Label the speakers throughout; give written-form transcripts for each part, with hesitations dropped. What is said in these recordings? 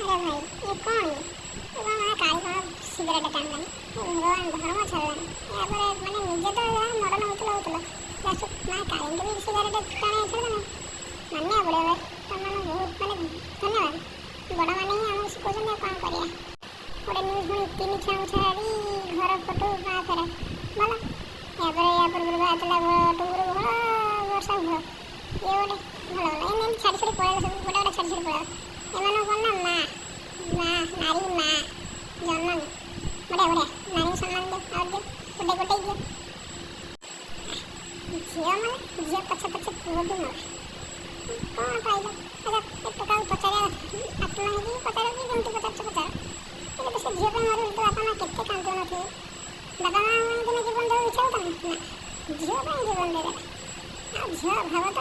Speaker 1: ଆରେ ଭାଇ, ଇଏ କ'ଣ? ଇଏ ଏ କ'ଣ ମା କାଳୀ କ'ଣ ସିଗାରେଟ୍ ଟାଣିଲାଣି? ଏ ଭଗବାନ, ଧର୍ମ ଛାଡ଼ିଲାଣି। ଏହାପରେ ମାନେ ନିଜେ ତ ଯାହା ମଡ଼ର୍ଣ୍ଣ ହେଉଥିଲ ହେଉଥିଲ, ମା କାଳୀଙ୍କୁ ବି ସିଗାରେଟ୍ ଟାଣିବା ଛାଡ଼ିଦେଲାଣି। ମାନିବାକୁ ପଡ଼ିବ ଭାଇ, ତମମାନଙ୍କୁ ବହୁତ ମାନେ ଧନ୍ୟବାଦ। ବଡ଼ମାନେ ହିଁ ଆମକୁ ଶିଖଉଛନ୍ତି, ଆଉ କ'ଣ କରିବା? ଗୋଟେ ନ୍ୟୁଜ୍ ପୁଣି, ତିନି ଛୁଆଙ୍କୁ ଛାଡ଼ି ଘର ପଟୁ ମା ଫେରାର। ଭଲ। ଏହାପରେ ୟା ପୂର୍ବରୁ ବାହାରିଥିଲା ଟୁଙ୍ଗୁରୁ ଭଳ, ବର୍ଷା ଭଳ। ଇଏ ଗୋଟେ ଭଲ ଭଲ ଏମିତି ଏମିତି ଛାଡ଼ି ଛାଡ଼ି ପଳେଇଲା ସବୁ, ଗୋଟେ ଗୋଟେ ଛାଡ଼ି ଛାଡ଼ି ପଳେଇଲା। ଏମାନଙ୍କୁ କ'ଣ ନା ମା ମା, ନାରୀ ମା ଜନନୀ। ବଢ଼ିଆ ବଢ଼ିଆ, ନାରୀଙ୍କୁ ସମ୍ମାନ ଦିଅ, ଆଉ ଦିଅ, ଗୋଟେ ଗୋଟେ ଦିଅ। ଝିଅ ମାନେ ଝିଅ ପଛେ ପଛେ ପୁଅ ବି ମଲା। କ'ଣ ପାଇଲ? ଆଚ୍ଛା, ଏ ଟୋକାକୁ ପଚାରିବା କଥା, ଆତ୍ମା ହେଇକି ପଚାର କି ଯେମିତି ପଚାରୁଛ ପଚାର, କିନ୍ତୁ ସେ ଝିଅ ପାଇଁ ମରୁଛି ତ ବାପା ମା କେତେ କାନ୍ଦୁନଥିବେ? ବାପା ମା ପାଇଁ ଦିନେ ଜୀବନ ଦେବାକୁ ଇଚ୍ଛା ହଉଥିଲା ନା ଝିଅ ପାଇଁ ଜୀବନ ଦେଇଦେଲା। ଆଉ ଝିଅ ଅଭାବ ତ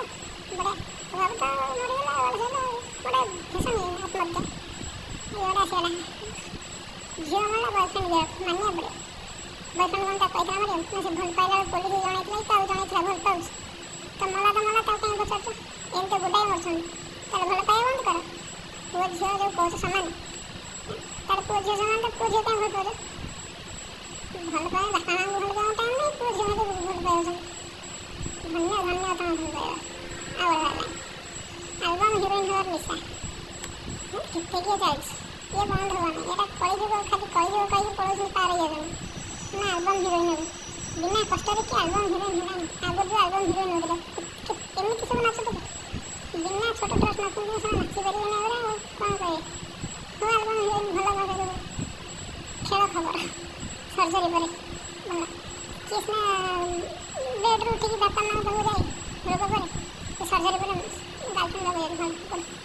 Speaker 1: ବଢ଼ିଆ, ଅଭାବ ତ ମରିଗଲା। ଗଲା ସଇଲା, ଗୋଟେ ଫ୍ୟାସନ୍ ଆତ୍ମହତ୍ୟା। ଇଏ ଗୋଟେ ଆସିଗଲା, ଝିଅ ମଲା, ବୟଫ୍ରେଣ୍ଡ ଗିରଫ। ମାନିବାକୁ ପଡ଼ିବ। ବୟଫ୍ରେଣ୍ଡ କ'ଣ ତାକୁ କହିଥିଲା ମରିବାକୁ ନା ସେ ଭଲ ପାଇଲା ବେଳକୁ ପୋଲିସ ଜଣେଇଥିଲା କି କାହାକୁ ଜଣେଇଥିଲା ଭଲ ପାଉଛି? ତ ମଲା ତ ମଲା, ତାକୁ କାହିଁ ପଚାରୁଛ? ଏମିତି ତ ଗୁଡ଼ାଏ ମରୁଛନ୍ତି। ତାହେଲେ ଭଲ ପାଇବା ବନ୍ଦ କର। ପୁଅ ଝିଅ ଯେଉଁ କହୁଛ ସମାନ, ତାହେଲେ ପୁଅ ଝିଅ ସମାନ ତ ପୁଅ ଝିଅ କାହିଁ ଭଲ ପାଉଛ? ଭଲ ପାଇବା ବାପା ମାଆଙ୍କୁ ଭଲ ପାଇବା ଟାଇମ୍ ନାହିଁ, ପୁଅ ଝିଅ ମୋତେ ଭଲ ପାଉଛନ୍ତି। ଧନ୍ୟ ଧନ୍ୟ ତମ ଭଲ ପାଇବା। ଆଉ ଗୋଟେ ହେଲା ଆଲବମ୍ ହିରୋଇନ୍ ହେବାର ନିଶା। କେତେ କିଏ ଚାଲିଛି, ଇଏ ବନ୍ଦ ହେବନି। ଏଇଟା କଳିଯୁଗ, ଖାଲି କଳିଯୁଗ କହିକି ପଳଉଛନ୍ତି, ପାର ହେଇଯାଉଛନ୍ତି ନା। ଆଲବମ୍ ହିରୋଇନ୍ ହେବେ ବିନା କଷ୍ଟରେ କି ଆଲବମ୍ ହିରୋଇନ୍ ହେଲାଣି? ଆଗରୁ ଯେଉଁ ଆଲବମ୍ ହିରୋଇନ୍ ହେଉଥିଲେ, କେମିତି ସବୁ ନାଚୁଥିଲେ? ବିନା ଛୋଟ ଡ୍ରେସ୍ ନ ପିନ୍ଧିଲେ ସେମାନେ ନାଚିପାରିବେନି ଆଗରେ, ଆଉ କ'ଣ କହିବେ? ହଉ, ଆଲବମ୍ ହିରୋଇନ୍ ଭଲ ଭାବେ। ଖେଳ ଖବର, ସର୍ଜରୀ ପରେ ଭଲ। କିଏ ସିନା ବେଡ଼୍ରୁ ଉଠିକି ବାପା ମାଆଙ୍କ ପାଖକୁ ଯାଏ ରୋଗ ପରେ, ସେ ସର୍ଜରୀ ପରେ ଗାର୍ଲଫ୍ରେଣ୍ଡ ପାଖକୁ ଯାଏ। ଭଲ।